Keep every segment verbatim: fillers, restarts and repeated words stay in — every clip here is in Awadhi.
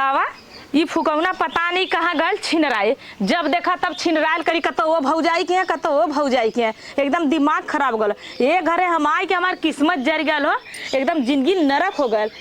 आवा, ई फुकौना पता नहीं कहाँ गल छिनराए। जब देखा तब छिनरायल करी, कतो वो भौजाई के हैं, कतो वो भौजाई के हैं। एकदम दिमाग खराब हो गल। ए घरे हम आए के हमार किस्मत जर गल हो, एकदम जिंदगी नरक हो गल।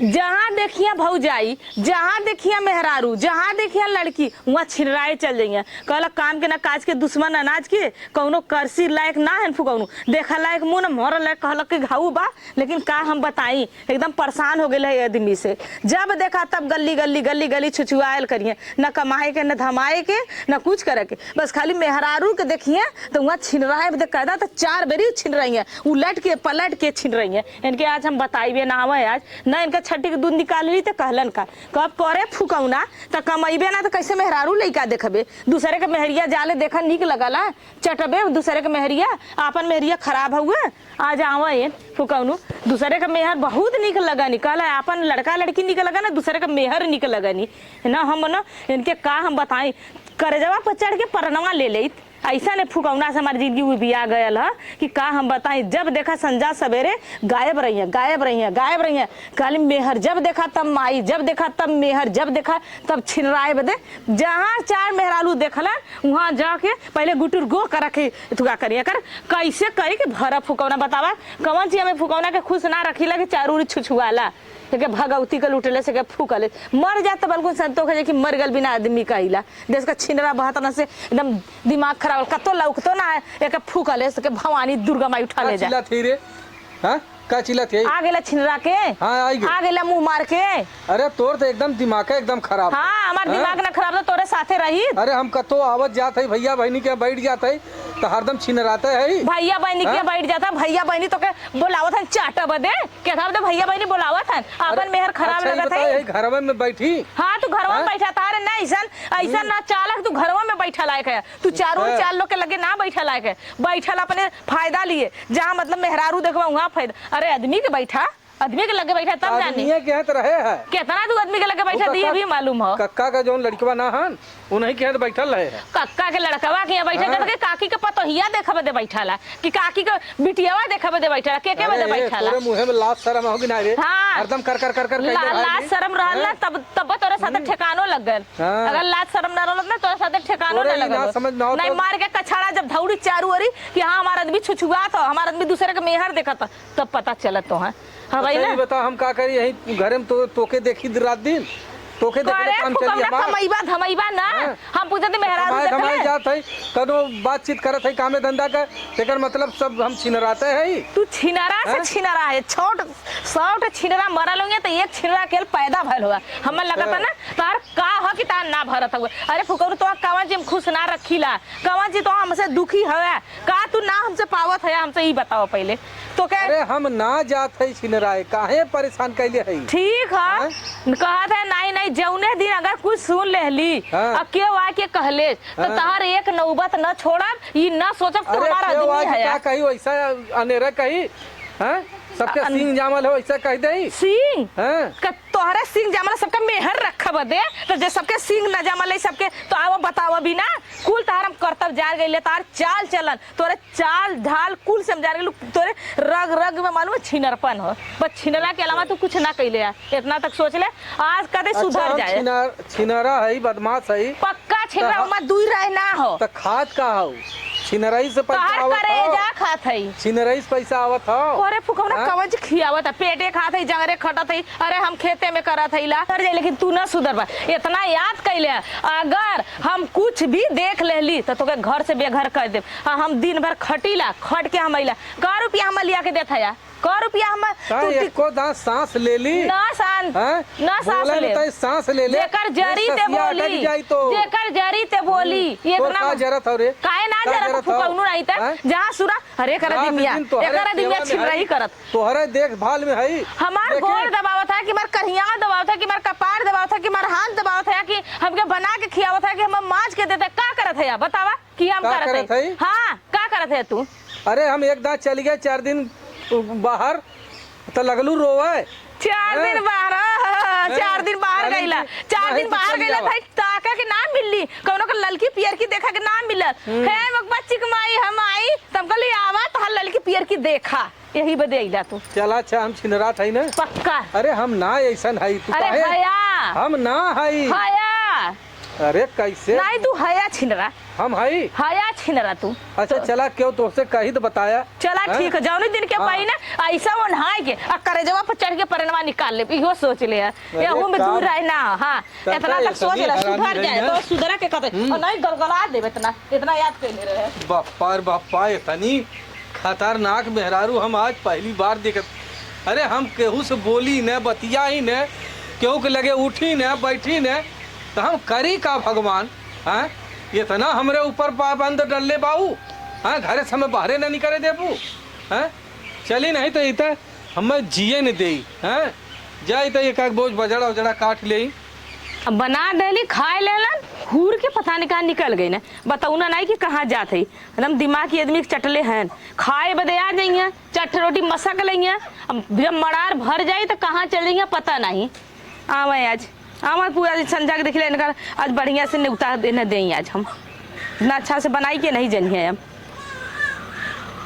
जहाँ देखिया भौजाई, जहाँ देखिया मेहरारू, जहाँ देखिया लड़की, वहाँ छिनराए चल जाइए। कहला काम के ना काज के, दुश्मन अनाज के, कौनो करसी लायक ना है फुकौनू। देखा लायक मुँह न मोहर लायक, कहलक कि घाऊ बा, लेकिन का हम बताई, एकदम परेशान हो गइल है ये आदमी से। जब देखा तब गली, गली, गली, गली छुछुआयल करिए, न कमाए के, न धमाए के, न कुछ करे के। बस खाली मेहरारू के देखिए तो वहाँ छिनराए बदे कायदा तो चार बेरी छिनराइए, उलट के, पलट के छिनराइए। इनके आज हम बताइबे ना आवे आज, न इनका छठी के दूध निकाल ली तो कहलन का, कब करे फुकौना, तो कमैबे ना तो कैसे मेहरारू लइका देखबे? दूसरे के मेहरिया जाले देखा नीक लगला, चटबे दूसरे के मेहरिया, आपन मेहरिया खराब हुए। आ जावा ए फुकौनू, दूसरे के मेहर बहुत नीक लगनी, कहला आपन लड़का लड़की नीक लगना, दूसरे के मेहर नीक लगनी। ना हम ना इनके का हम बताई, करेजवा पर चढ़ के परनवा ले लेत। ऐसा ने फुकौना से हमार जिंदगी उबिया गयल ह कि का हम बताई। जब देखा संझा सवेरे गायब रहिए, गायब रहिए, गायब रहिए। खाली मेहर जब देखा तब माई, जब देखा तब मेहर, जब देखा तब छिनराए बदे। जहाँ चार मेहरालू देखलन, वहाँ जाके पहले गुटुर गो कर रखे, थुका करिए कर, कैसे करी कि भरा फुकौना बतावा। कौन चीज हमें फुकौना के खुश ना रखी लगे, चारू ओरी छुछुआला। एके भगौती के लूटले से के फूकले, मर जात त बल्कुन संतोष है कि मर गल बिना आदमी कहिला। देश का छिनरा बहत न से एकदम दिमाग खराब, कतो लौकतो ना है, एके फूकले से के भवानी दुर्गा माई उठा का ले जा। चिल्लात है रे? हाँ? का चिल्लात है? आ गेला छिनरा के? हाँ, आ गए। आ गेला मुंह मार के? अरे तोर तो एकदम दिमाग है, एकदम खराब। हाँ, हमार हाँ? दिमाग ना खराब तो तोरे साथे रही। अरे हम कतो आवत जात है भैया बहनी के बैठ जात है, तो हरदम छिनराते है। भैया बहनी के हाँ? बैठ जाता, भैया बहनी तो के बोलावत हन चाटा बदे, के था बदे भैया बहनी बोलावत हन, आपन अरे, मेहर खराब अच्छा, ई लगत बताओ, है। यही घरवा में बैठी? हाँ, तू घरवा में हाँ? बैठा था, अरे ना, ऐसन, ऐसन हम्म। ना चालक, तू घरवा में बैठा लायक है, तू चारों अच्छा। चार लोग के लगे ना बैठा लायक है, बैठल अपने फायदा लिए, जहाँ मतलब मेहरारू देखबा वहाँ फायदा। अरे आदमी के बैठा, आदमी के लगे बैठा तब जानी। आदमिये के यहाँ तो रहे है। कितना तू आदमी के लगे बैठा, वो दी कक्का, अभी मालूम हो। कक्का का जौन लड़कवा ना हन, उन्हीं के यहाँ तो बैठल रहे है। कक्का के लड़कवा के यहाँ बैठा हाँ। जाता कि काकी के पतोहिया देखा बदे बैठा ला, कि काकी के बिटियावा देखा बदे बैठा ला, के के बदे अरे, बैठा ला। तोरे मुँहे में लाज शरम हो कि ना रे? हाँ। हरदम कर, कर, कर, कर ला-, कइले लाज रहली। शरम रहल ना, हाँ। तब, तब तोरे साथे हम्म। ठेकानो लग गल। हाँ। अगर लाज शरम ना रहल ना, तोरे साथे ठेकानो तोरे ना ई लगल ना होत। समझ में आवत नहीं, हो। मार के कछाड़ा जब धौड़ी चारू ओरी कि हाँ, हमार आदमी छुछुआत हो, हमार आदमी दूसरे के मेहर देखत हो, तब पता चलत तो है। हाँ भाई अच्छा, ना? ये बता, हम का करी यही घरे में तो, तोके देखी दिन रात दिन, तोके देखले करे काम चली फुकौना हमार। कमैबा धमैबा ना। हाँ। हम पूछत ही मेहरारू कमाए देखले। धमाए जात है, कनो बातचीत करत है कामे धंधा का, तेकर मतलब सब हम छिनराते है। तू छिनरा से हाँ? छिनरा है, छोट, सौ ठे छिनरा मरल होंगे तो एक छिनरा केल पैदा भल हुआ। हमें लगता अच्छा। ना तार का हो कि तार ना भरत हुआ। अरे फुकौना तो कवन जी हम खुश ना रखीला, कवन जी तो हमसे दुखी हवे, का तू ना हमसे पावत है, हमसे ई बताओ पहले। तो के अरे हम ना जात है छिनराए, काहे परेशान कैले है? ठीक है, हाँ? कहत है नहीं, नहीं, जौने दिन अगर कुछ सुन लेहली, हाँ। अब केहू आके कहले, तो हाँ। तहर एक नौबत न छोड़ब, ई न सोचब कि अरे हमारा केहू आदमी आके है। का कही, वैसा अनेरा कही, हाँ? सबके अन- सींग जामल हो, वैसा कह दे। सींग? हाँ। क-, तोहरे सींग जामल, सबका मेहर रखब दे, तो जे सबके सींग न जामल है, सबके, तो आवा बतावा भी ना, कुल तहर हम करतब जान गइले, तहर चाल चलन, तोरे चाल ढाल कुल से हम जान गइलू, तोरे रग रग में मालूम है छिनरपन हो, बस छिनरा के अलावा तू कुछ ना कइले है। इतना तक सोच ले, आज कदे अच्छा, सुधर हम जाए। छिनर-, छिनरा है, बदमाश है। पक्का छिनरा, त-, ओमा दुई राय ना हो। त खात का हो? छिनरई से पैसा तोहर आवत हो? करेजा खात है। छिनरई से पैसा आवत हो? अरे फुकौना हाँ? कवन चीज खियावत है? पेटे खात है, जंगरे खटत है। अरे हम खेते में करत है ला। सुधर जाए, लेकिन तू ना सुधरबा। इतना याद कइले, अगर हम कुछ भी देख लेहली, त तोके घर से बेघर कर देब। आ, हम दिन भर खटीला, खट के हम अइला, क रुपया हम लिया के देत हया? क रुपया हम का तू एको दांत सांस ले ली? ना सांस, हैं? ना सांस बोले ले। में तो सांस ले ले। जेकर जरी ते ससिया अटक बोली, जाई तो। जेकर जरी ते बोली, हम्म, ये तोर इतना का जरत हो रे? काहे ना का जरत जरत हो? फुकौनू नहीं त हैं? जहाँ सुरा, अरे कर रात दिमिया, दिन तोहरे एकर दिमिया सेवा में छिनरही है। करत। तोहरे देखभाल में है। हमार लेकिन गोड़ दबावत है कि हमार करिया दबावत है कि हमार कपार दबावत है कि हमार हाथ दबावत है कि हमके बना के खियावत है कि हम माज के देते, का करत है या बतावा? कि हम का करत करत हई? हई? हाँ, का करत है तू? अरे, हम एक दांत चली गए, चार दिन बाहर, त लगलू रोवे। चार हैं? दिन बाहर, हाँ, हाँ, हाँ, हैं? चार दिन बाहर कहली गइला। कि चार नहीं दिन तो बाहर चली गइला, जावा। भाई, ताका के ना मिलली, कौनो के ललकी पियर की देखा के ना मिलल। हम्म। हे मकबा चिकमाई, हम आई, त हम कहली, "आवा, तोहार ललकी पियर की देखा।" यही बदे अइला तू। चला, अच्छा, हम छिनरात हई ना? पक्का। अरे, हम ना ऐसन हई, तू अरे काहे? भैया, हम ना हई। हया। अरे कैसे? नहीं, तू हया छिनरा। हम हई? हया छिनरा तू। अच्छा, तो चला, केहू तोहसे कही तो बताया। चला, हैं? ठीक है, जौनी दिन के हाँ। पाई ना, ऐसा ओन्हाए के, आ करेजवा पर चढ़ के परनवा निकाल ले, इहो सोच ले। अरे यहू में का दूर रहे ना, हाँ, काका, इतना तक सोच इतनी ले, हरामी सुधर रही जाए, है। तो सुधरा के कहते, हम्म। और नहीं गलगला देबे इतना, इतना याद कैले रहे। बापा रे बापा, इतनी खतरनाक मेहरारू हम आज पहली बार देखत। अरे, हम केहू से बोली न, बतियाई न, केहू के लगे उठी न, बैठी न, तो हम करी का भगवान? हैं? इतना हमरे ऊपर पाबंद डलले बाऊ, हैं? घरे से हमें बाहरे न निकले देबू, हैं? चली नहीं तो इतना हमें जिए न देई, हैं? जाई तो एक आध बोझ बजड़ा उजड़ा काट लेई। अब बना देली, खाए लेलन, घूर के पता नहीं कहाँ निकल गई न। बतौना नहीं कि कहाँ जात है। एकदम दिमाग के आदमी के चटले हैं, खाए बदे आ जाइए, चार ठे रोटी मसक लेइए। अब जब मड़ार भर जाई तो कहाँ चल जाइए पता नहीं। आवे आज, आवे पूरा दिन संझा के देख ले इनका, आज बढ़िया से नेवता देने देई आज हम। इतना अच्छा से बनाई के नहीं जनिए हम।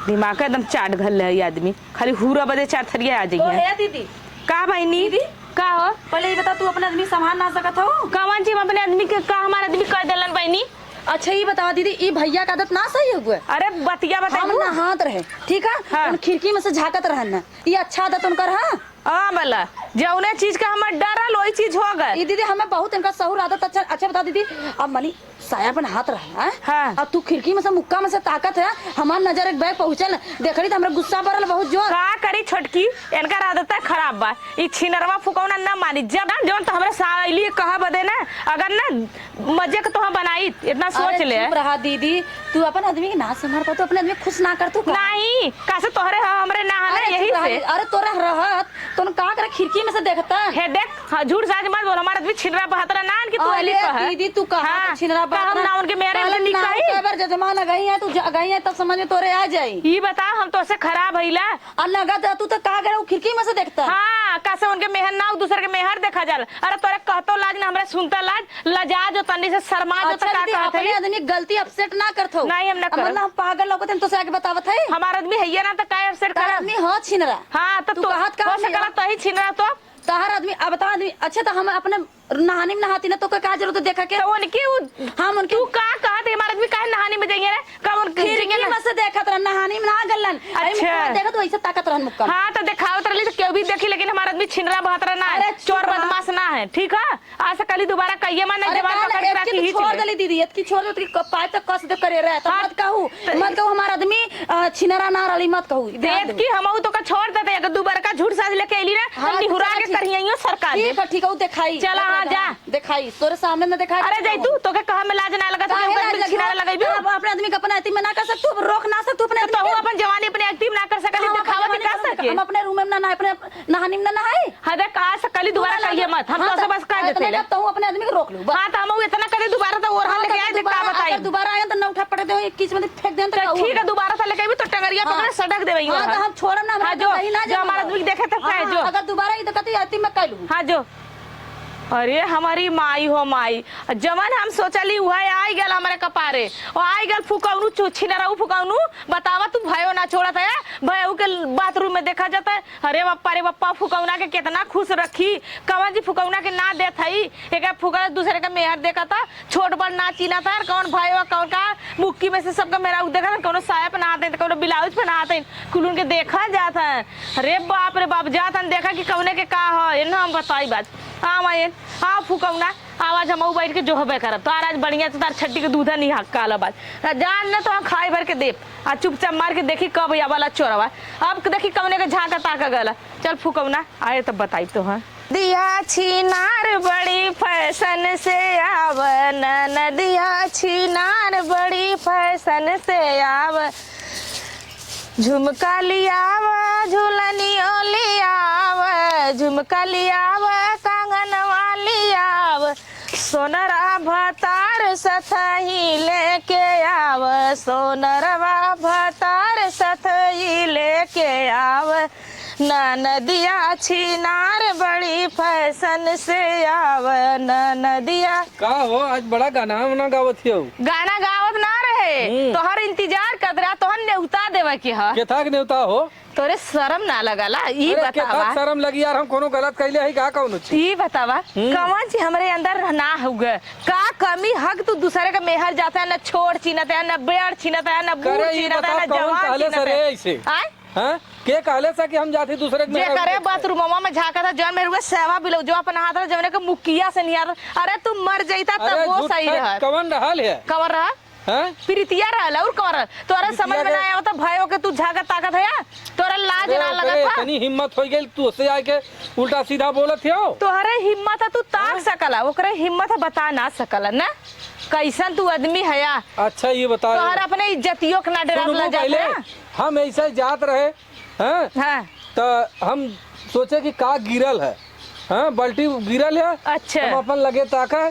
दिमाग एकदम चाट घल है ये आदमी, खाली हुरा बदे चार थरिया आ तो जाइए। है दीदी। का बहिनी? दीदी? का हो? पहले ये बता, तू अपने आदमी संभाल ना सकत हो? कवन चीज हम अपने आदमी के, का हमारे आदमी कर देलन बहिनी? अच्छा, ये बतावा दीदी, ई भैया का आदत ना सही हुए। अरे बतिया हम बताइबू? नहात रहे, ठीक है? हाँ। उन खिड़की में से झांकत रहन ना, ये अच्छा आदत उनकर है? हाँ, बोला, जौने चीज का हमार डर रहल, वही चीज हो गए। ई दीदी, हमें बहुत इनका सहूर आदत अच्छा, अच्छा बता दीदी, अब मनी साया पहनात रहे, हैं? हाँ। अब तू खिड़की में से, मुक्का में से ताकत है, हमार नजर एक बैग पहुँचल, देखली तो हमरा गुस्सा बरल बहुत जोर। का करी छोटकी, इनकर आदत खराब बा। ई छिनरवा फुकौना ना मानी, जब ना जौन तो हमरा साली कहा बदे ना, अगर ना मजे के तोहा बनाई, इतना सोच अरे ले। चुप रहा दीदी, तू अपन आदमी के ना संभाल पा, तू अपने आदमी के खुश ना कर, तू का? नहीं, कासे तोहरे ह, हमरे ना ह ना, अरे यही चुप रहा से। दीदी, अरे तोरा रहत, तोन का करे खिड़की में से देखता? हे देख, हाँ, झूठ साच मत बोल, हमार आदमी छिनरा बहतरा ना आन कि तू अरे अली कह। दीदी, तू कहा हाँ, तो छिनरा का हम बहतरा? ना उनके मेहरे कहलन से ना निकाही? ओकर जजमान अगही है, तू ज-, अगही है, तब समझ में तोरे आ जाई। ई बताओ, हम तोसे खराब हईला? आ नगद तू तो का करे, उ खिड़की में से देखता? हाँ, कासे उनके मेहर ना, उ दूसर के मेहर देखा जाल। अरे तोरे कहतो लाज ना, हमरे सुनता लाज, लजा जो तनी से, शर्मा जो, अच्छा तो का दीदी, कहत अपने हई? आदमी के गलती upset ना करत हो। नहीं, हम ना अब करब। मतलब हम पागल लौकत हन, तोसे आके बतावत है। हमार आदमी हइये ना, तो काहे upset तार करब? आदमी हो छिनरा। हाँ, तो तू तू कहत का हो हमी सकला हो? तो ही छिनरा तो। तहार आदमी, अब बता आदमी, अच्छा तो हम अपने नहानी में नहाती ना, तो का, का जरूरत है देखा के? तो उनके उ-, हम उनके तू का कहत है, हमार आदमी काहे नहानी में जाइए रे? कब उनके खिड़की जाइए ना? में से देखत रहन, नहानी में ना गलन। अरे अच्छा। मुखवा देखत, वैसे ताकत रहन मुक्का में। हाँ, तो देखावत रहली तो केहू भी देखी, लेकिन हमार आदमी छिनरा बहतरा ना है, अरे चुप चोर रहा। बदमाश ना है, ठीक है? आज से कली दोबारा कहिए मत, ना अरे जबान कान पकड़ के एक रखी चीज ही छोड़ छिनरा। देली दीदी, एक चीज छोड़ दे, तो पाए तो कस दे करे रहे, तो हाँ, मत कहू, तो मत कहू हमार आदमी, अ, छिनरा ना रहली, मत कहू, ध्यान देत दे। की हमहू तो का छोड़ देते, अगर दोबारा का झूठ साज लेके अइली ना, हाँ, तो निहुरा चला के ठीक। करियाइयो सरकार ठीक दे। है, ठीक है, वो देखाई, चला, देखाई, हाँ, जा। देखाई, तोरे सामने न देखाई, अरे, जाई तू, तोके कहा में लाज ना लगत, काहे तू लाज अपने लगी? छिनारा लगइबू? अब अपने आदमी के अपने अतीम में ना कर सकतू, अब रोक ना सकतू अपने तो आदमी तहू के? अपन जवानी अपने अतीम ना कर सकत, तो हम अपन देखावा जवानी के ना कर कर सके। सके। हम अपने रूम में ना नहाए, अपने नहानी में ना नहाए। हाँ, देख, आज से कली तू दोबारा ना कहिए लाज मत, हम हाँ, तो से तो बस कह इतना देते हैं। कर, तहू अपने आदमी के रोक लू, बस। हाँ, तो हम इतना करे दोबारा तो ओरहन हाँ, लेके तो आए, देख का दोबारा, बताई। अगर दोबारा आए तो ना उठा पटक दे, एक किस में फेंक दे, तो तो कहू ठीक है, हम। दोबारा से लेके आइबू तो टंगरिया हाँ। पकड़ सटक देबे, हाँ, यूं तो हम। हम छोड़ब ना, हम हाँ, अपने जो, कहीं ना जो जाए हमारा बाबा। आदमी के देखे तब हाँ, कहे, जो। अगर दोबारा आई तो कहती अतीम में कह लू। हाँ, जो। अरे हमारी माई हो माई, जवन हम सोचली उहे आई गल हमरे कपारे। ओ आई गल फुकौनू छु-, छिनरऊ फुकौनू, बतावा तू भयो ना छोड़त है, भयो के बाथरूम में देखा जाता है। अरे बप्पा रे बप्पा, फुकौना के कितना खुश रखी, कवन जी फुकौना के ना देत हई, एक फुकौना दूसरे के मेहर देखत है, छोट बड़ ना चीन्हत है, कौन भयो कौन का, मुक्की में से सबके मेहरारू देखत है, कौनो साया पहनात है, कौनो ब्लाउज पहनात है, कुल उनके देखा जात है। अरे बाप रे बाप, जात हन देखा कि कौने के का ह, एन्ना हम बताई बात। आवा एन, आवा फुकौना, आवा आज हमहू बैठ के जोहबे करब। तोहार आज बढ़िया से तार छट्टी के दूधा निहा काला बात। आ जान न तो हम खाए भर के देब। आ चुपचाप मार के देखी कब या वाला चोरवा। अब देखी कौने के झांका ताका गला। चल फुकौना, आए तब बताई तो हाँ। दिया छिनार बड़ी फैशन से आव, ननदिया छिनार बड़ी फैशन से आव। झुमका लियाव, झुलनियो लियाव, झुमका लियाव, कंगनवा लियाव। सोनरा भतार सथही लेके आव, सोनरवा भतार सथही लेके आव। ननदिया छिनार बड़ी फैशन से आव, ननदिया। का हो, आज बड़ा गाना वाना गावत हियो? गाना गावत ना रहे, हम्म। तोहर इंतजार करत रहा, तोहर नेवता देवे के ह। केथा के नेवता हो? तोरे शरम ना लगला? ई अरे, बतावा। केथा शरम लगी यार, हम कोनो गलत कइले हई का कौनो चीज? ई बतावा, हम्म। कवन चीज हमरे अंदर ना होगे? का कमी हक तू दूसरे के मेहर जाता है, ना छोड़ चिन्हत है, ना बेड़ चिन्हत है, ना बूढ़ करे, ई चिन्हत है, बताओ, ना कौन जवान कहले चिन्हत सरे है? ऐसे? आय? हाँ? के कहले सा कि हम जाती दूसरे के जे मेहरारू करे देखे? बाथरूमवा में झांकत है, जौन मेहरुआ सेवा ब्लाउजवा पहनात है, जौने के मुखिया से निहार, अरे तू मर जइता तब अरे वो झूठ सही है, रहत। कवन रहल है? कवन रहल? हाँ? प्रीतिया रहल, और कवन रहल? तोरा प्रीतिया समझ में के ना आवत, भाई होके तू झांकत ताकत है यार? तोरा लाज अरे ना ओकरे लगत है? इतनी हिम्मत हो गई, तू उससे आके उल्टा सीधा बोलत हो? तोहरे हिम्मत है, तू ताक हाँ? सकला, ओकरे हिम्मत है, बता ना सकला ना? कैसन तू आदमी है यार? अच्छा, ये बताओ। तोहर अपने इज्जतियों के ना डरात सुनबो ला जात पहले, है? हम ऐसे जात रहे, हैं? हाँ। त हम सोचे कि का गिरल है, हैं? बाल्टी गिरल है, अच्छा। हम अपन लगे ताके,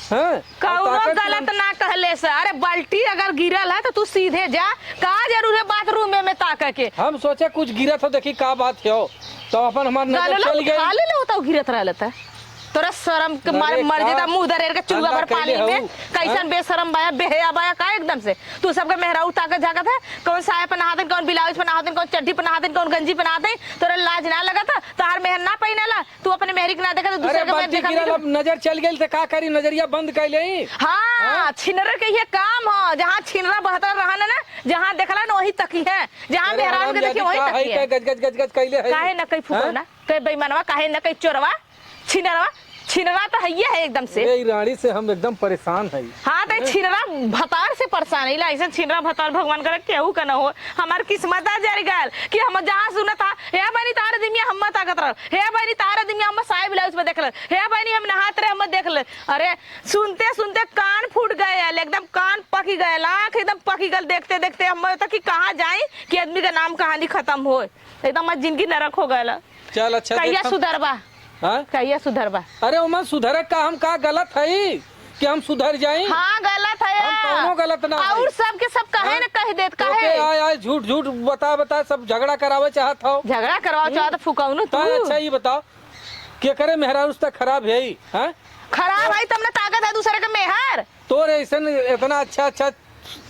हैं? कौनो ताके गलत तुरंत ना कहले से। अरे, बाल्टी अगर गिरल है, तो तू सीधे जा। का जरूर है बाथरूम में, में ताके के? हम सोचे कुछ गिरत हो, देखी का बात हो, तो अपन हमार नजर गलला चल गई। उठा ले ले, होता गिरत रहल त। तोरा शरम के मारे अरे मर का जेता, मुंह दरेर के चूल्हा धंधा पर पानी कइले में। हऊ? कैसन हाँ? बेशरम बाया, बेहया बाया का एकदम से? तू सबके मेहरारू ताकत झाकत है, कौन साया पहनातन, कौन ब्लाउज पहनातन, कौन चड्ढी पहनातन, कौन गंजी पहनातन, तोरा लाज ना लगत है? तोहार मेहर ना पहिनेला, तू अपने मेहरी के ना देखत, दूसरे अरे के मेहर बाल्टी देखत गिरल, नहीं। अब नजर चल गई तो का करी, नजरिया बंद कर ले। हाँ, हाँ? छिनर के ये काम ह, जहाँ छिनरा बहतर रहन ना, जहाँ देखला ना वही तकी है, जहाँ अरे मेहरान के हरामजादी देखिए वही का तकी है है। का गज गज गज गज कैले है? काहे ना कहीं फुकौना, हाँ? कहीं बेईमानवा, काहे ना कहीं चोरवा, छिनरवा, छिनरा तो हइये है एकदम से। ए, ई रानी से हम एकदम परेशान हई। हाँ, तो हैं? छिनरा भतार से परेशान है, ऐसे छिनरा भतार भगवान करे केहू का न हो। हमार किस्मत आ जर गल कि हम जहाँ सुनत हा, "हे बहनी, तारे दिमिया हम ताकत रहल, हे बहनी, तारे दिमिया हम साया ब्लाउज में देख ले, हे बहनी, हम नहात रहे, हम देख ले।" अरे, सुनते सुनते कान फूट गयल, एकदम कान पकी गयल, आँख एकदम पकी गल, देखते देखते हम तो कि कहाँ जाई कि आदमी का नाम कहानी खत्म हो, एकदम हमार जिंदगी नरक हो गयल। चल, अच्छा, कहिया देखम। सुधरबा? हाँ? कहिया सुधरबा? अरे, ओमा सुधरे का, हम का गलत हई कि हम सुधर जाई? हाँ, गलत है हम यार। कौनो गलत ना हई। और सब के सब काहे हाँ? न कह देत, काहे? ओके, आय, आय, झूठ, झूठ बता, बता, सब झगड़ा करावे चाहत हो। झगड़ा करवावे हम्म? चाहत, फुकौनू तू। तैं अच्छा, ये बताओ, केकरे मेहरारू से खराब है, हाँ? खराब है, तब न ताकत है दूसरे के मेहर। तोर ऐसन इतना अच्छा, अच्छा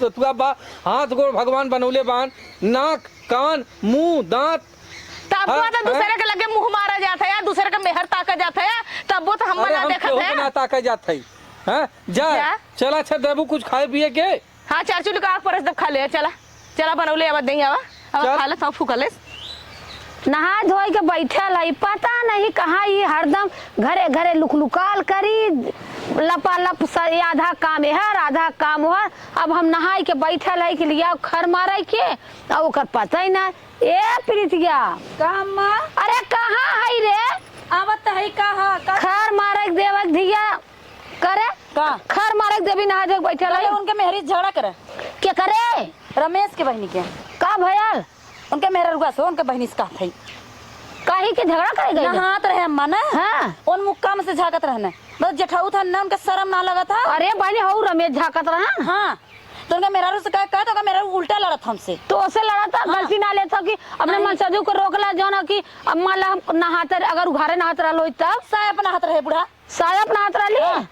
तो तू अब बा, हाथ गोड़ भगवान बनौले बान, नाक, कान, मुंह, दांत। तब हाँ, तो हाँ। दूसरे के लगे मुंह मारा जात है यार, दूसरे के मेहर ताका जात है यार, तब वो तो हम अरे, मना हम देखत केहू है। के ना ताका जात है। हाँ? जा, जा। चला, अच्छा, देबू कुछ खाए पिए के? हाँ, चार चूल्ही का आग परस दब खा ले, चला। चला, बनौले आवा, दही आवा। अब चल। खा ले, सब फूका लेस। नहा धोई के बैठल है, पता नहीं कहाँ ई हरदम घरे घरे लुकलुकाल करी, लपालप स-, आधा काम एहर, आधा काम ओहर। अब हम नहाई के बैठल है कि लिया खर मारे के, आ ओकर पता ही ना। ए प्रीतिया। का अम्मा? अरे कहाँ है रे? आवत है, का ह? का? खर मारे के देवे के धिया। करे? का? खर मारे के देवी नहा धोई के बैठल है। उनके मेहरी झगड़ा करे। के करे? रमेश के बहिनी के। का भयल? उनके मेहररुआ से, उनके बहिनी से कहत हई। काहे के झगड़ा करे गई? नहात रहे अम्मा ना। हाँ। उन मुक्का में से झाँकत रहने। बस जेठाऊ था ना, उनके शर्म ना लगत था। अरे बहनी, हऊ रमेश झाँकत रहन। हाँ। तो उनके मेहरारू से कहे, कहे तो उनका मेहरारू उल्टा लड़त हमसे। तो ओसे लड़त था, हाँ। गलती ना लेत हो कि अपने नहीं। मनसदू को रोकला, जौन हो कि अब मान ला हम नहाते रहे, अगर उघारे नहात रहल होई तब? साया पहनात रहे बूढ़ा। साया पहनात रहली? हाँ।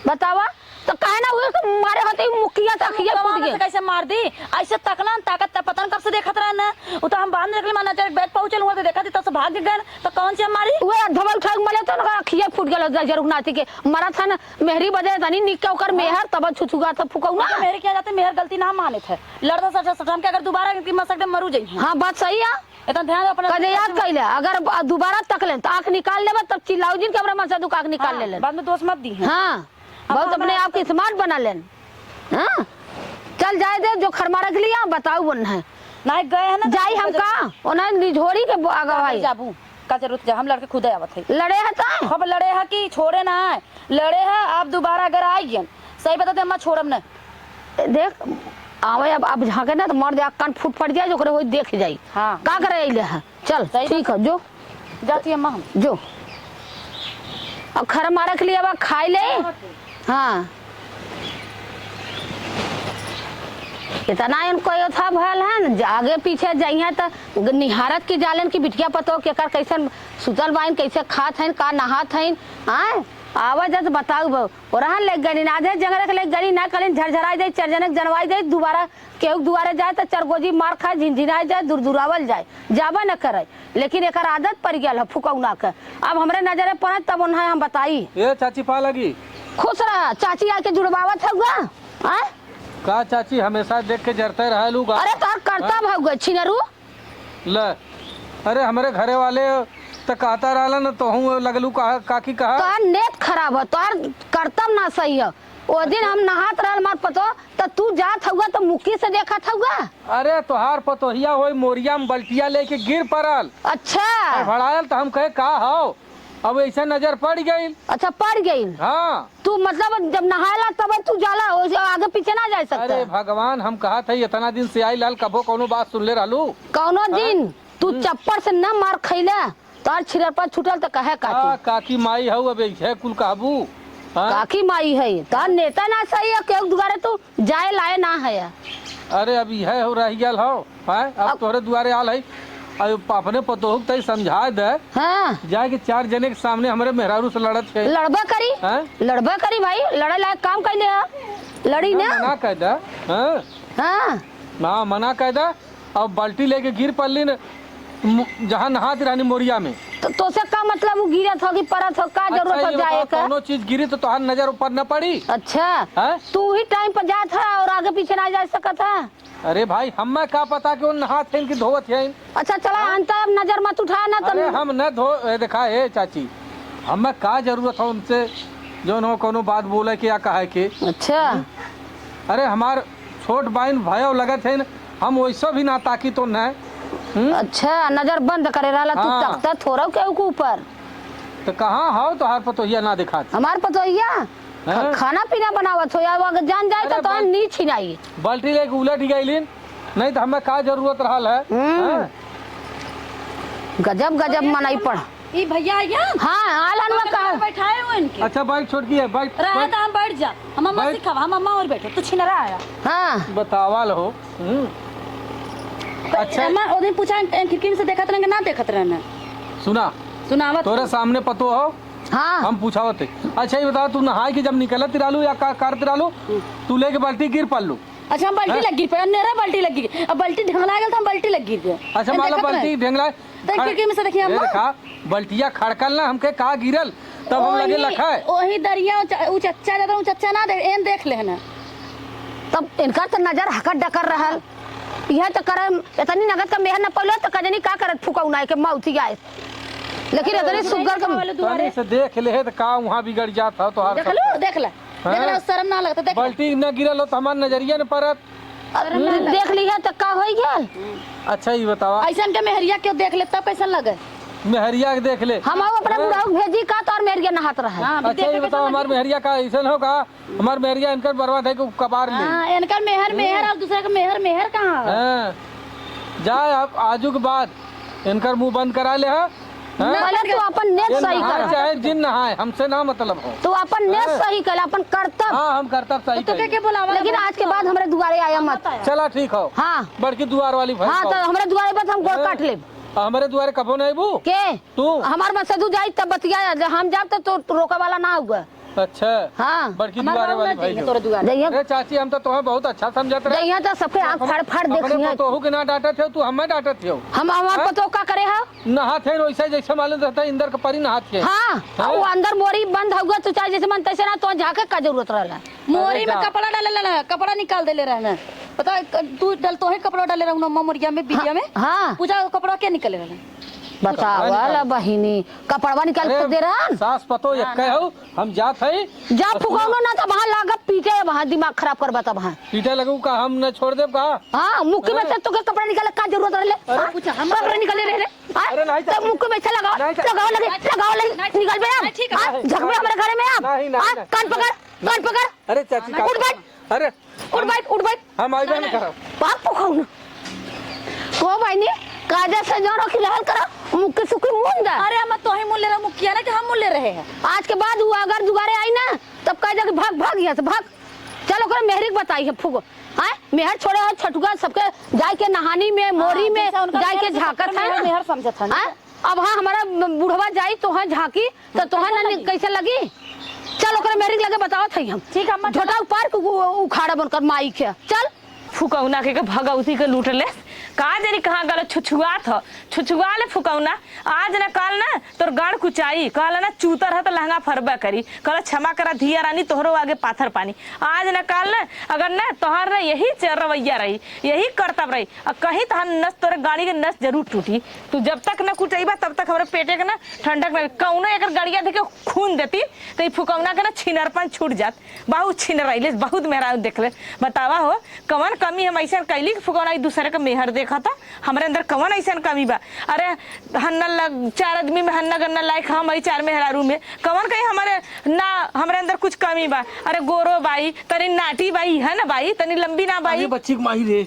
बतावा, तो काहे ना हुए कि मारे होते ही मुखिया से अखिया फूट गए। कैसे मार दी? ऐसे तकला न ताकत त पता न कब से देखत रहे न। उ तो हम बाद में देखली, माना जब बैठ पहुंचल हुआ तो देखा थी, तब से भाग गए न, तो कौन से मारी? उहे अधवा उठा के मले तो ना अखिया फूट गल होता जरूर नाती के। मरा था ना मेहरी बदे तनी निक के ओकर हाँ। मेहर तब छुछुआ था फुकौना। ओकर मेहर क्या जाते, मेहर गलती ना माने थे। लड़ता सटा सटा हमके अगर दोबारा इनकी मसक दे मरू जाई। हाँ, बात सही है। इतना ध्यान अपना कदे याद कैले, अगर ब-, दोबारा तक लेन, तो आँख निकाल लेबे, तब चिल्लाऊ जिन के हमरा मनसदू का आँख निकाल हाँ, ले लेन। बाद में दोष मत दी हैं। हाँ, अब बहुत अपने हमारा आप के smart बना लेन। हाँ, चल जाए दे, जो खरमा रख लिया, बताऊ बन है। नहीं गए हैं ना, तो जाई हम वजह का, ओना निझोरी के ब-, आगा का भाई। जाबू, का जरूरत जा, हम लड़के खुदे आवत है। लड़े है तो? अब लड़े है कि छोड़े ना है, लड़े है, आप दोबारा अगर आई गए, सही बता दे, हम छोड़ब ना। देख, आवे अब, अब झांके ना तो मर दे, कान फूट फट जाए, ओकरे होई देख जाई। हाँ। का करे अइले है? चल, सही ठीक बात। है, जो। जाती है अम्मा हम। जो। अब खर मारे के लिए अब खाई ले। हाँ। इतना इनको यो था भल है न, आगे पीछे जाइए तो निहारत की जालन की बिटिया पतो केकर कैसन सुतल बाइन, कैसे खात हैं, का नहात हैं, हाँ? आवा जस बताऊ बहू, ओरहन लेके गनी, आधे जंगरे के लेके गनी, ना कहलिन झरझराई जाई, चार जने के जनवाई जाई, दुबारा केहू के दुआरे जाए त चरगोजी मार खाए, झिनझिनाई जाए, दुरदुरावल जाए, जाबे न करे। लेकिन एकर आदत पड़ गयल ह फुकौना के। अब हमरे नजरे पड़त तब उन्हें हम बताई। ए चाची, पाँव लगी। खुश रह, चाची आके जुड़वावत हउआ। आय? का चाची, हमेशा देख के जरते रहलू का? अरे तोहर करतब हउआ छिनरू। ले, अरे हमरे घरे वाले त कहता रहलन, तोहूँ लगलू कहा, काकी कहा। तोहर नेत खराब ह, तोहर करतब ना सही ह। ओ दिन हम नहात रहल हमार पतोह, त तू जात हउआ त मुक्की से देखत हउआ। अरे तोहार पतोहिया होई मोरिया में बल्टिया लेके गिर पड़ल। अच्छा। हड़बड़ायल त हम कहे का हौ, अब ऐसे नजर पड़ गइल। अच्छा, पड़ गइल। हाँ। तू मतलब जब नहायला तब तू जाला, ओसे आगे पीछे ना जा सकता। अरे भगवान, हम कहत हई इतना दिन से आइल हल, कबो कौनो बात सुनले रहलू? कौनो हाँ? दिन तू हम्म। चप्पड़ से न मार खइले, तोर छिरर पर छूटल त कहे का का तू? काकी माई हऊ, अब इहे कुल कहबू? हाँ? काकी माई है, तोर नेता ना सही है, केहू दुआरे तू जाए लाए ना है। अरे अब इहे हो रह गल हो, हैं? अब अब तोहरे दुआरे आल है, अब अपने पतोहू के तई समझाए दे। हाँ। जाए के चार जने के सामने हमरे मेहरारू से लड़त है। लड़बे करी, हैं? लड़बे करी भाई, लड़े लायक काम कैले है, लड़ी ना, ना। मना कह दे, हाँ? हाँ। हाँ, मना कह दे। अब बाल्टी लेके गिर पड़ली न, मु-, जहाँ नहात रहनी मोरिया में। तो, तोसे का मतलब, वो गिरत हो कि परत हो, का अच्छा, जरूरत हो ये जाए बताओ, का? कौनो चीज गिरी तो तोहार नजर ऊपर न पड़ी? अच्छा, हैं? तू ही टाइम पर जात है और आगे पीछे ना जा सकत है। अरे भाई, हमें का पता कि वो नहात है कि धोवत है। अच्छा, चला, हाँ? अंत अब नजर मत उठा ना, अरे तब हम न धो, ए, देखा, ए चाची, हमें का जरूरत हो उनसे, जो न कौनो बात बोले के या कहे के। अच्छा। हम्म? अरे हमार छोट बाइन भयो लगत है न, हम वैसो भी ना ताकी तो न। हम्म? अच्छा, नजर बंद करे रहला तू, हाँ। तकता थोड़ा केहू के ऊपर। तो कहाँ हो तोहार पतोहिया ना दिखात? हमार पतोहिया हाँ? ख-, खाना पीना बनावत हो या, अगर जान जाए अरे तो तोहार बल-, नी छिनाई। बाल्टी लेके उलट गइलिन, नहीं तो हमें का जरूरत रहल है? हम्म। हाँ? गजब, गजब मनई पड़। ई भैया आ गया? हाँ, आलन में ओके, का? बैठाए हो इनके। अच्छा, बैठ छोटकी है, बैठ, रहा बैठ। तो हम बैठ जा। हम अम्मा बैठ। सिखावा, हम अम्मा और बैठो। तू छिनरा आया। हाँ। बतावल हो। हम्म। तो अच्छा। अम्मा, ओ दिन पूछा, ए, खिड़की में से देखत रहन कि ना देखत रहन? सुना। सुनावत तोरे हो। सामने पतो हो? हाँ। हम पूछावत है। अच्छा, ये बताओ, तू नहाए के जब निकलत रहलू या का करत रहलू, हम्म। तू लेके बाल्टी गिर पड़लू? अच्छा, हम बाल्टी हैं? लग गिर पे, अंधेरा बाल्टी लग गिर। अब बाल्टी ढेंगला गेल, तो हम बाल्टी लग गिर पे। अच्छा, ए, मान ला देखत बाल्टी रहे। ढेंगला तो खड़-, खिड़की में से देखिए, ये अम्मा। देखा, बल्टिया खड़कल ना, हमके कहा गिरल, तब हम लगे ओही, लखाए। ओही दरिया, उ च-, उ चच्चा जाता, उ चच्चा ना दे, एन देख ले ना। तब इनकर तो नजर हकट डकर रहल। यह तो करे, इतनी नगद का मेहर न पौले, तो कजनी का करत फुकौना के मौत ही आए। लेकिन अरे, इतनी सुग्गर के वाले दुआरे। तनी से देख ले, तो का वहाँ बिगड़ जात हो, तोहार देख सब लो, का। देख ले। हाँ? देख ले, शर्म ना लगता, देख ले। बाल्टी न गिरल हो, तो हमार नजरिया न परत। अब देख लिहे त का होई गल? अच्छा, ई बतावा। अइसन के मेहरिया केहू देख ले तब कइसन लगे? मेहरिया के देख ले। हम अब अपना हाँ। बुढ़ऊ के भेजी का तोर मेहरिया नहात रहे। हाँ, अभी अच्छा, देखे ई के बतावा, समझ हमार में। मेहरिया का अइसन हो का? हमार मेहरिया इनकर बरवा धइ के कबार ले। हाँ, इनकर मेहर, मेहर और दूसरे के मेहर, मेहर कहाँ है? हाँ। जाए अब आजू के बाद इनकर मुंह बंद करा ले, हाँ? हाँ? पहले तू अपन नेत ये सही नहाए कर। चाहे जिन नहाए, हमसे ना मतलब हो। तू अपन नेत हाँ। सही कर, अपन करतब। हाँ, हम करतब सही तो तोके करी। के बुलावा लेकिन ना आज के बाद हमरे दुआरे आया मत। चला ठीक हो। हाँ। बड़की दुआर वाली भैंस हाँ, हो। तो हमरे दुआरे पर हम गोड़ हाँ। काट लेब। आ, हमरे दुआरे कबो नहीं बू? के? तू? हमार मसेदू जाई तब बतिया, हम जाब तो, तो रोके वाला ना हुआ। अच्छा। हाँ। बड़की हमार दुआरे गाँव वाली ना भैंस जइहे हो। तोरे दुआरे। जइहे। अरे चाची, हम तो तुम्हें बहुत अच्छा समझत रहे। जइहे तो सबके आँख अपने, फाड़ फाड़ अपने देखिए। पतोहू के ना डांटत हो, तू हमें डांटत हो। हम हमार हाँ? पतोह का करे हो? नहात है वैसे जैसे मालूम रहता है इंदर के परी नहात है। हाँ, हाँ? वो अंदर मोरी बंद हुआ तो चाहे जैसे मन तैसे ना, तो झाँके का जरूरत रहला? मोरी अरे में जा। कपड़ा डाले रहना, कपड़ा निकाल देले रहना। पता है, क-, तू डल, तोहे कपड़ा डाले रहू ना मोरिया में, बिटिया हाँ, में। हाँ। पूजा कपड़ा के निकले रहना? बतावा अरे ला बहिनी, कपड़वा निकाल के अरे दे रहन। सास पतो ना, एक ना। हो, हम जात है। जा और सुनो। फुकौनो ना तो वहाँ लागब पीटे, वहाँ दिमाग खराब करबा तब वहाँ। पीटे लगू का, हम न छोड़ देब का? हाँ, मुक्की में हाँ। से तोके कपड़ा निकाले का जरूरत रहले? अरे हाँ? कुछ हम कपड़ा निकाले रहे रे। हाँ? अरे नहीं तब मुक्की में से लगाओ, नहीं, लगाओ लगे, नहीं, लगाओ लगे, नहीं, निकल बे आप। नहीं, ठीक है। हाँ? झगबे हमारे घरे में आप। नहीं, नहीं, हाँ? नहीं। कान पकड़, कान पकड़। अरे चाची, उठ बैठ। अरे उठ बैठ, उठ बैठ। हम आइबे नहीं, नहीं करब। बाप को खाऊ ना। को बहिनी, काजे से जौन होखी रहल करा, मुक्की सुक्की मुन दा। अरे, हम तोही मुन ले रहे, मुक्किया ना कि हम मुन ले रहे हैं। आज के बाद वो अगर दुआरे आई ना, तब कह दे कि भाग, भाग यहाँ से, भाग। चल, ओकरे मेहरी के बताई है फुगो। हैं? मेहर छोड़े हो, छठुआ सबके जाए के नहानी में, मोरी हाँ, में जैसा उनका जाए के मेहर से झाँकत सबके है मेहर, ना। मेहर समझत है ना। हैं? अब हाँ, हमारा बुढ़वा जाई तो है झाँकी, तो तोहे कैसन ना लगी? कैसे लगी? चल, ओकरे मेहरी के लगे बतावत हई हम। ठीक है, अम्मा, चलो। झोटा उपार के उ-, उखाड़ब उनकर माई के। चल। फुकौना के, के भगौती के लूट लेस। का जानी कहाँ गल छुछुआत ह। छुछुआ ले फुकौना। आज न काल न तोर गाड़ कुचाई। कहला न चूतर ह त लहंगा फरबा करी। कहला क्षमा करा धिया रानी, तोहरो आगे पाथर पानी। आज न काल न, अगर न तोहार न यही च-, रवैया रही, यही करतब रही, आ कहीं तोहार नस, तोरे गाड़ी के नस जरूर टूटी। तू जब तक न कुचैबा तब तक हमरे पेटे के न ठंडक न। कौनो एकर गड़िया देके खून देती त ई फुकौना के न छिनरपन छूट जात। बहुत छिनरैले, बहुत मेहरारू देखले। बतावा हो, कवन कमी हम अइसन कैली कि फुकौना एक दूसरे के मेहर देखा था? हमरे अंदर कवन अइसन कमी बा? अरे, हन्ना लग, चार आदमी में हन्ना गन्ना लायक हम हई, चार मेहरारू में। कवन कहीं हमारे ना, हमरे अंदर कुछ कमी बा? अरे, गोरो बाई, तनी नाटी बाई, है ना बाई, तनी लंबी ना बाई। अरे बच्ची के माई रे।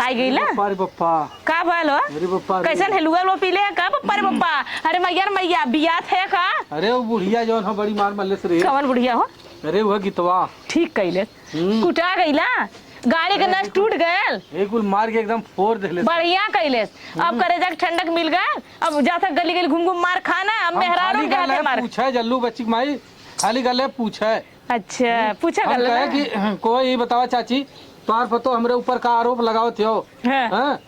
आई गई ला? अरे बप्पा रे बप्पा। का भल हो? अरे बप्पा रे। कैसन हेलुआ लो पीले है का बप्पा रे बप्पा? अरे मैया रे मैया, बियात है का? अरे वो बुढ़िया जौन है बड़ी मार मल्ले से रे। कवन बुढ़िया हो? अरे वह गीतवा। ठीक कैले। हम्म। कुटा गईला, गाड़ी के अरे नस टूट गयल। एक कुल मार के एकदम फोड़ देले। बढ़िया कैले। अब हम्म। करेजा के ठंडक मिल गयल। अब जाता गली गली घूम घूम मार खाना, अब हम मेहरारू खाली के हाथे गले मार। पूछे जल्लू बच्ची के माई, खाली गले पूछे। अच्छा, हम्म। पूछा हम गल कहे ना। कि कोई ये बतावा चाची, तोहार पतो हमरे ऊपर का आरोप लगावत हो? हाँ। हाँ?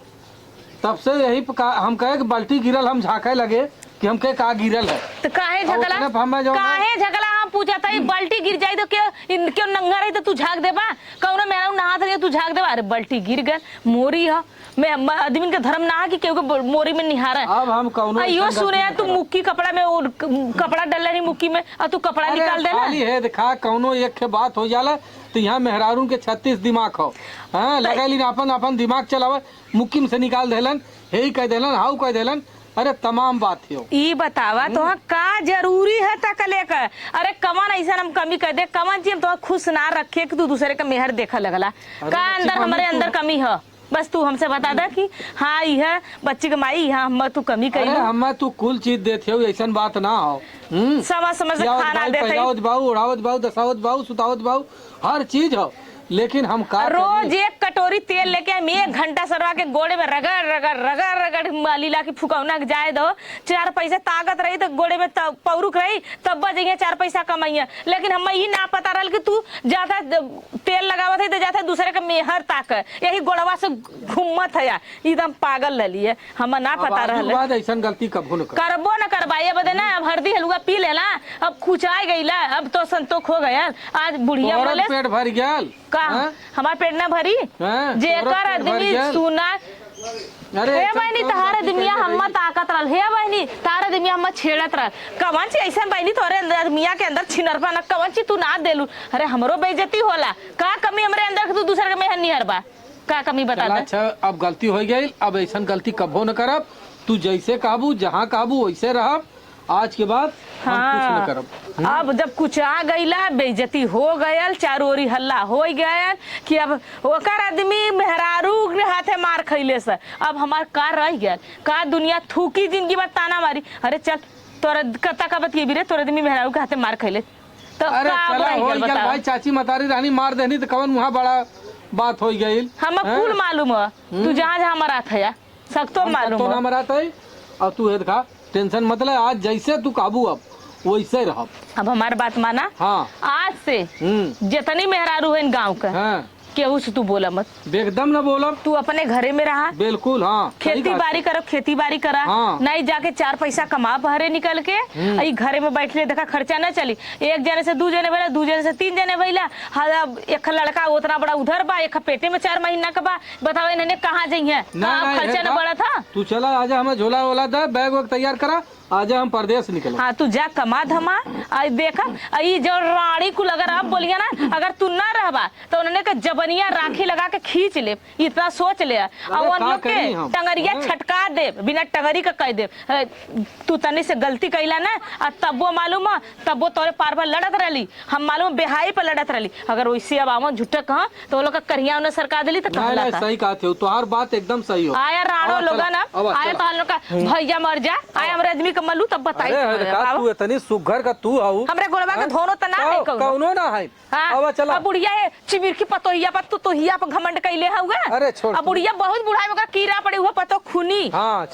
तब से यही प-, का, हम कहे कि बाल्टी गिरल, हम झांके लगे कि हमके का गिरल है। तो काहे और झगला? उतने पे हमें जो काहे झगला? हम पूछा था, ये बाल्टी गिर जाई तो क्यों, इन, क्यों नंगा रही तो तू झांक देबा? कौनो मेहरारू नहात रही तू झांक देबा? अरे बाल्टी गिर गल, मोरी ह। मैं, मैं आदमी के धर्म ना है कि केहू के ब-, मोरी में निहारे। अब हम कौनो आ, यो ऐसा सुने गलती यार, ना तू करब। मुक्की कपड़ा में और क-, कपड़ा डल रही मुक्की में, और तू कपड़ा अरे निकाल देला। खाली है, देखा, कौनो एक ठे बात हो जाला, तो यहाँ मेहरारून के छत्तीस दिमाग हो। हाँ, तो लगैली ना अपन, अपन दिमाग चलावे, मुक्की में से निकाल देलन, हे ही कह देलन, हाउ कह देलन, अरे तमाम बात हो। ई बतावा, हम्म। तोहा का जरूरी है तकले का? अरे कवन ऐसा हम कमी कर दे, कवन चीज हम तोहा खुश ना रखे कि तू दूसरे का मेहर देखा लगला? अरे का बच्ची, अंदर, मम्मी, हमरे तू अंदर कमी है? बस तू हमसे बता दे कि हाँ, ई है बच्ची के माई, यहाँ हम तू कमी अरे कइलू। हमें तू कुल चीज देत हो, ऐसन बात ना हो। हम्म? समझ, समझ से खियावत खाना बाऊ, देत है। पहिरावत बाऊ, ओढ़ावत बाऊ, दसावत बाऊ, सुतावत बाऊ, हर चीज हो, लेकिन हम का रोज करी? एक कटोरी तेल लेके हम एक घंटा सरवा के गोड़े में रगड़, रगड़, रगड़, रगड़ माली ला के फुकौना के जाए दो। चार पैसा ताकत रही तो गोड़े में त-, पौरुक रही, तब जइहे चार पैसा कमाइए। लेकिन हम ई ना पता रहल कि तू ज्यादा तेल लगावत है तो जाते दूसरे के मेहर ताक, यही गोड़वा से घूमत है, एकदम पागल रहली है, हम ना अब पता आजू रहल। बाद ऐसन गलती कभू न कर। करबो न करबा, ये बदे ना, अब हरदी हलुआ पी लेला, अब खुचाई गईला, अब तो संतोख हो गया। आज बुढ़िया तोहरो बोले पेट भर गयल। का? हाँ? हमार पेट ना भरी? हाँ, जेकर तोहरो पेट भर आदमी गयल। सुना अरे, हे ऐसन बहिनी, कौन तहार गलती दिमिया कइले हम रही? ताकत रहल। हे बहिनी, तहार दिमिया हम छेड़त रहल। कवन ची ऐसन बहिनी तोरे अंदर, दिमिया के अंदर छिनरपा ना, कवन ची तू ना देलू? अरे, हमरो बेइज्जती होला। का कमी हमरे अंदर के तू दूसर के मेहर निहर बा? का कमी बता चला, दे। अच्छा, अब गलती हो गई, अब ऐसन गलती कबो न करब। तू जैसे कहबू, जहाँ कहबू, वैसे रहब। आज के बाद हम कुछ न हाँ। करब। हम्म। अब जब कुचा गईला, बेइज्जती हो गयल, चारों ओरी हल्ला हो गयल कि अब ओकर आदमी मेहरारू के हाथे मार खइले से, अब हमार का रह गयल? का दुनिया थूकी जिंदगी भर ताना मारी? अरे चल, तोरा कत्ता का बतियेबी रे, तोरा आदमी मेहरारू के हाथे मार खइले। तो अरे का अब चला, रह हो गयल गया बताओ? भाई, चाची मतारी रहनी, मार देहनी तो कवन वहाँ बड़ा बात हो गई। हम हैं? कुल मालूम है, तू हम्म। जहाँ जहाँ मरात है, सख्तो हम मालूम पत्तो ना है। मरात है, और तू है देखा, टेंशन मत ले, आज जैसे तू काबू अब वैसे रहब। अब हमार बात माना। हाँ। आज से हम्म। जितनी मेहरारू है गाँव का, हाँ। केहू से तू बोला मत। एकदम ना बोलब। तू अपने घरे में रहा। बिल्कुल, हाँ, सही खेती बात बाड़ी है। करो, खेती बाड़ी करा। हाँ। नहीं जाके चार पैसा कमा बहरे निकल के, हम्म। ई घरे में बैठले देखा खर्चा ना चली। एक जने से दू जने भइला, दू जने से तीन जने भइला। हाँ, अब एक लड़का उतना बड़ा उधर बा, एक पेटे में चार महीना का बा, बताओ इन्हें कहाँ जइहें? ना, हाँ, ना, खर्चा हे ना का? बढ़त ह। तू चला, आजा, हमें झोला वोला दे, बैग वैग तैयार करा, आजा, हम परदेस निकलब। हाँ, तू जा कमा धमा, आ देखा, आ ई जो रानी कुल अगर अब बोलिया ना, अगर तू ना रहबा, तो उन्होंने के जबनिया राखी लगा के खींच ले, इतना सोच ले। आ अरे, उन का लोग के करी हम? टंगरिया हैं? छटका दे, बिना टंगरी के कह दे। ए, तू तनी से गलती कैला ना, आ तब्बो मालूम ह, तब्बो तोरे पार पर लड़त रहली। हम मालूम बेहाई पे लड़त रहली। अगर वैसे अब आवन झुट्ठक, हाँ, तो वो लोग का करिया उन्हें सरका देली तो नहीं, कहला नहीं, था। सही कहत हो, तोहार बात एकदम सही हो। आया राड़ो आवा, लोगन चला, अब, आवा, आया चला। तो हम लोग का हम्म। भैया मर जा, आया आवा। हमरे आदमी के मलू तब बताई। अरे, हद का आवा। तू इतनी सुघर का तू हऊ? हमरे गोड़वा के हाँ? धोनो त ना है कौ-, कौनो। कौनो ना है। हाँ, आवा, चला। अब बुढ़िया है, चिमिरकी पतोहिया पर तू तोहिया पर घमंड कैले हउआ। अरे, छोड़ अब तू। बुढ़िया बहुत बुढ़ाई में ओकर कीड़ा पड़े हुआ पतो खूनी। हाँ, चल।